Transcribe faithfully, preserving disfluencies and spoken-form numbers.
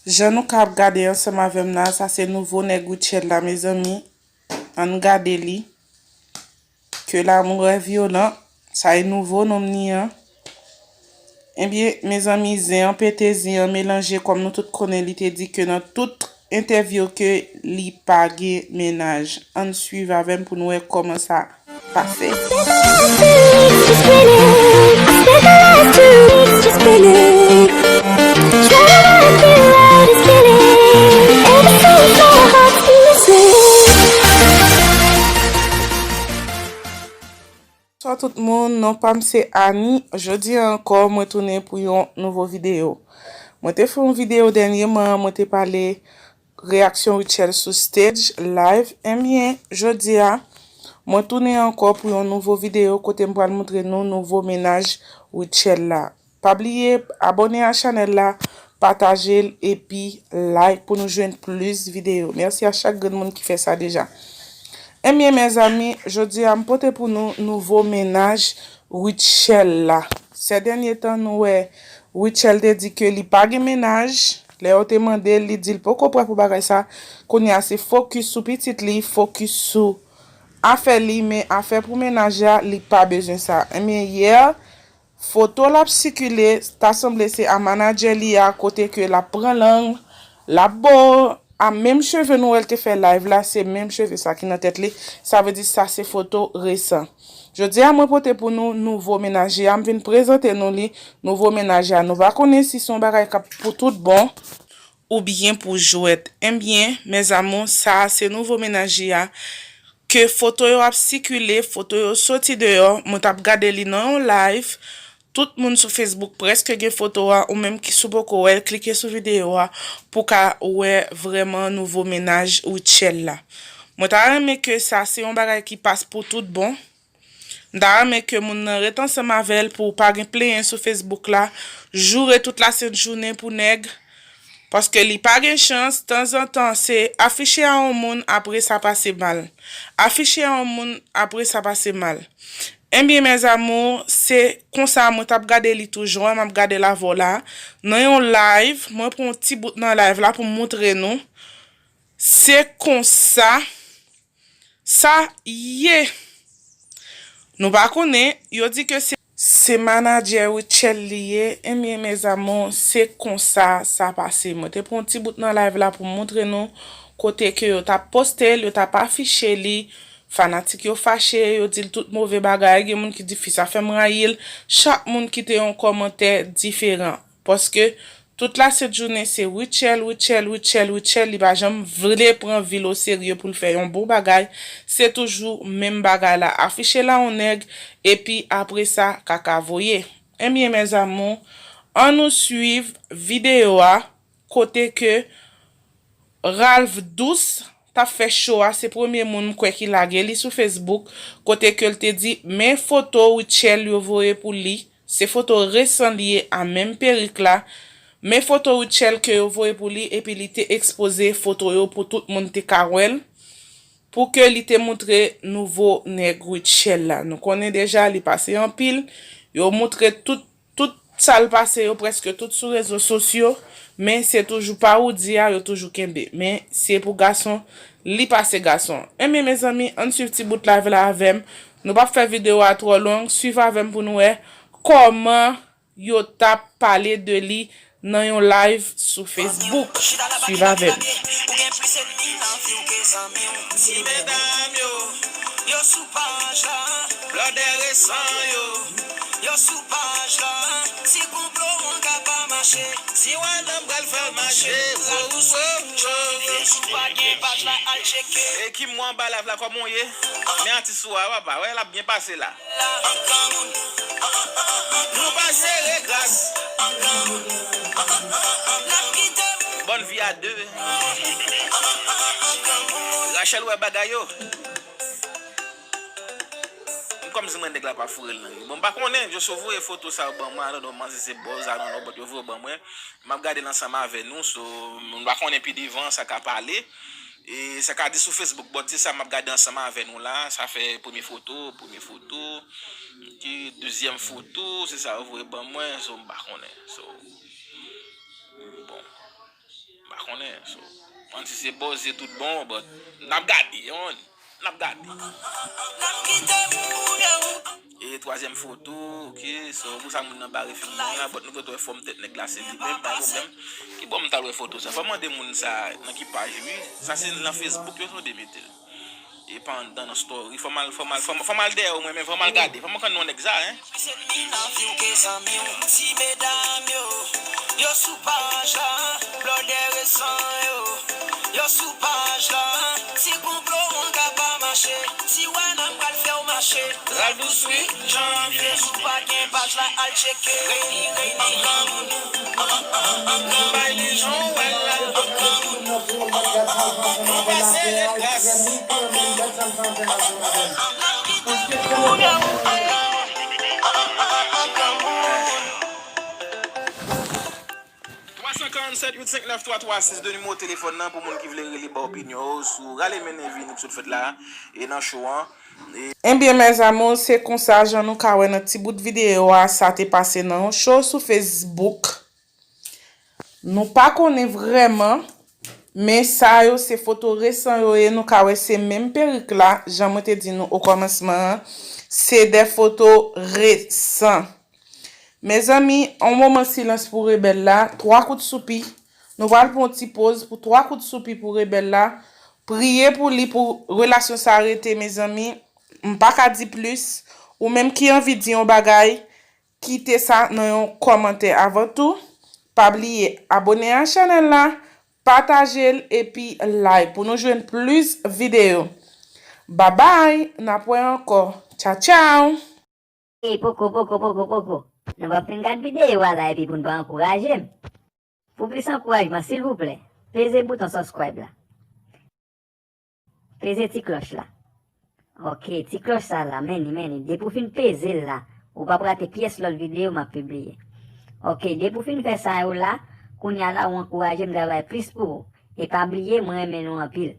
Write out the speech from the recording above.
Jan nou ka ap gade ansanm avè m la, sa se nouvo nèg Rutshelle la, mezanmi. Ann gade li. Que l'amour est violent. Sa e nouvo nonm li an. Ebyen, mezanmi, zen an pete, zen an melanje, kòm nou tout konnen, li te di ke nan tout entèvyou ke li pa gen mennaj. Ann swiv avè m pou n wè kòman sa pase. Bonswa tout moun, non pa m se Annie. Jodi a ankò, mwen tounen pou yon nouvo videyo. Mwen te fè yon videyo dènyèman, mwen te pale reyaksyon Rutshelle sou stage, live. Ebyen, jodi a, mwen tounen ankò pou yon nouvo videyo kote m pral montre nou nouvo mennaj Rutshelle la. Pa bliye abòne a chanèl la, pataje l epi like pou nou jwenn plis videyo. Mèsi a chak grenn moun ki fè sa deja. Ebyen, mezanmi, jodi a m pote pou nou nouvo mennaj Rutshelle la. Sè dènye tan, nou wè Rutshelle te di ke li pa gen mennaj. Lè yo te mande l, li di l poko prè pou bagay sa. Kounye a, se fokis sou pitit li, fokis sou afè li, men afè pou mennaj la, li pa bezwen sa. Ebyen, yè, foto l ap sikile, ta sanble se a manadjè li a, kote ke l ap pran lang, l ap bo, a menm cheve nou wè l te fè live la, se menm cheve sa ki nan tèt li. Sa vle di sa se foto resan. Jodi a, mwen pote pou nou nouvo mennaj li a, m vin prezante nou li, nouvo mennaj li a. Nou pa konnen si se yon bagay k ap pou tout bon oubyen pou jwèt. Ebyen, mes amours, sa a se nouvo mennaj li a. Ke foto yo ap sikile, foto yo soti deyò, mwen t ap gade li nan yon live. Tout moun sou Facebook prèske gen foto a, ou menm ki si w poko wè l, klike sou videyo a pou w ka wè vrèman nouvo mennaj Rutshelle la. Mwen ta renmen ke sa se yon bagay ki pas pou tout bon. M ta renmen ke moun nan ret ansanm avè l pou pa gen plenyen sou Facebook la, joure tout lasent jounen pou nèg, paske li pa gen chans, tanzantan se afiche a yon moun, apre sa pase mal. Afiche a yon moun, apre sa pase mal. Ebyen, mes amours, se konsa mwen t ap gade li tou, jan m ap gade l avè w la. Nan yon live, mwen pran yon ti bout nan live la pou m montre nou. Se konsa sa ye. Nou pa konnen, yo di ke se, se manadjè Rutshelle li ye. Ebyen, mes amours, se konsa sa pase. Mwen te pran yon ti bout nan live la pou m montre nou kote ke yo t ap poste l, yo t ap afiche li. Fanatik yo fache, yo di l tout move bagay. Gen moun ki di fi sa fè m rayi l. Chak moun kite yon kòmantè diferan. Paske tout lasent jounen se Rutshelle, Rutshelle, Rutshelle, Rutshelle. Li pa janm vle pran vi l oserye pou l fè yon bon bagay. Se toujou menm bagay la. Afiche l a yon nèg, epi apre sa, kaka voye. Ebyen, mes amours, ann nou swiv videyo a, kote ke Ralph Douce t ap fè cho a, se premye moun m kwè ki lage li sou Facebook, kote ke l te di, men foto Rutshelle yo voye pou li, se foto resan li ye a menm perik la, men foto Rutshelle ke yo voye pou li, epi li te ekspoze foto yo pou tout moun te ka wè l, pou ke li te moutre nouvo nèg Rutshelle la. Nou konnen deja, li pase anpil, yo moutre tout Tout sa l pase yo prèske tout sou rezo sosyo, men se toujou pa Roody a yo toujou kenbe. Men se pou gason, li pase gason. Ebyen, mezanmi, ann swiv ti bout live la avè m. Nou p ap fè videyo a twò long, swiv avè m pou nou wè kòman yo t ap pale de li nan yon live sou Facebook. Swiv avè m. Ou gen plis ènmi nan vi w ke zanmi w. Ti medam yo, yo sou paj la. Blòdè resan yo, yo sou paj la. Ti konplo anga pa mache. Ti wè nan pral fè l mache. Wo, wo, wo, wo. Yo sou pa gen paj la, al tcheke. Ekip mwen anba live la, kòman w ye? Men atis ou a, papa, wè, l ap byen pase la. Nou pa sere gras. Bòn vi a de. Rachel wè bagay yo. M kòmsi mwen nèg la pa foure l nan ri. Bon, m pa konnen, Joso voye foto sa yo ban mwen, I don't know, manzè se buzz, I don't know, but yo voye ban mwen. M ap gade l ansanm avè nou, so, m pa konnen pi devan sa ka pale. E sa ka di sou Facebook, but se sa m ap gade ansanm avè nou la. Sa fè premye foto, premye foto, ki dezyèm foto, se sa yo voye ban mwen, so m pa konnen. So, bon. So, mwen si se bòze tout bon, but n ap gade, yon, n ap gade. E twazyèm foto, ok, so pou sa moun nan bare fim nan la, but nou gentan wè fòm tèt nèg la se li menm, pa pwoblèm. Ki bò m t al wè foto sa? Fò m mande moun sa nan ki paj wi. Sa se nan Facebook yo, so de mete l. E pa anndan nan story. Fò m al, fò m al, fò m, fò m al dèyè w mwen menm, fò m al gade. Fò m konn non nèg sa, en. Plis ènmi nan vi w ke zanmi w. Ti medam yo, yo sou paj la, blòdè resan yo, yo sou paj la. Ti konplo w an ka pa mache, ti wè n ap pral fè w mache. Ralph Dous wi, Janvye. Si w pa gen paj la, al tcheke. Reyni, reyni. Bay li jan w wè l la. Yon pase de gras. Twa san karannsèt uit senk nèf twa twa sis de nimewo telefòn nan pou moun ki vle rele ba opinyon yo sou rale mennen vi nou k sot fèt la e nan show an. Ebyen, mes amours, se konsa jan nou ka wè nan ti bout videyo a, sa te pase nan yon show sou Facebook. Nou pa konnen vrèman, men sa yo se foto resan yo ye, nou ka wè se menm perik la, jan mwen te di nou okòmansman an, se de foto resan. Mezanmi, on moman silans pou rebèl la, twa kout soupi. Nou pral pran yon ti poz pou twa kout soupi pou rebèl la. Priye pou li pou relasyon sa rete, mezanmi. M pa ka di plis. Ou menm ki anvi di yon bagay, kite sa nan yon kòmantè avan tou. Pa bliye abone a chanèl la, pataje l epi like pou nou jwenn plis videyo. Babay, n ap wè ankò. Tchaw, tchaw! Ey, poko, poko, poko, poko. Nou p ap fin gad videyo a la epi pou n pa ankouraje m. Pou plis ankourajman, silvouplè, peze bouton subscribe la. Peze ti klòch la. Ok, ti klòch sa la, men li, men li. Depi w fin peze l la, ou p ap rate pyès lòt videyo m ap pibliye. Ok, depi w fin fè sa yo la, kounye a la ou ankouraje m travay plis pou ou. E pa bliye, mwen renmen nou anpil.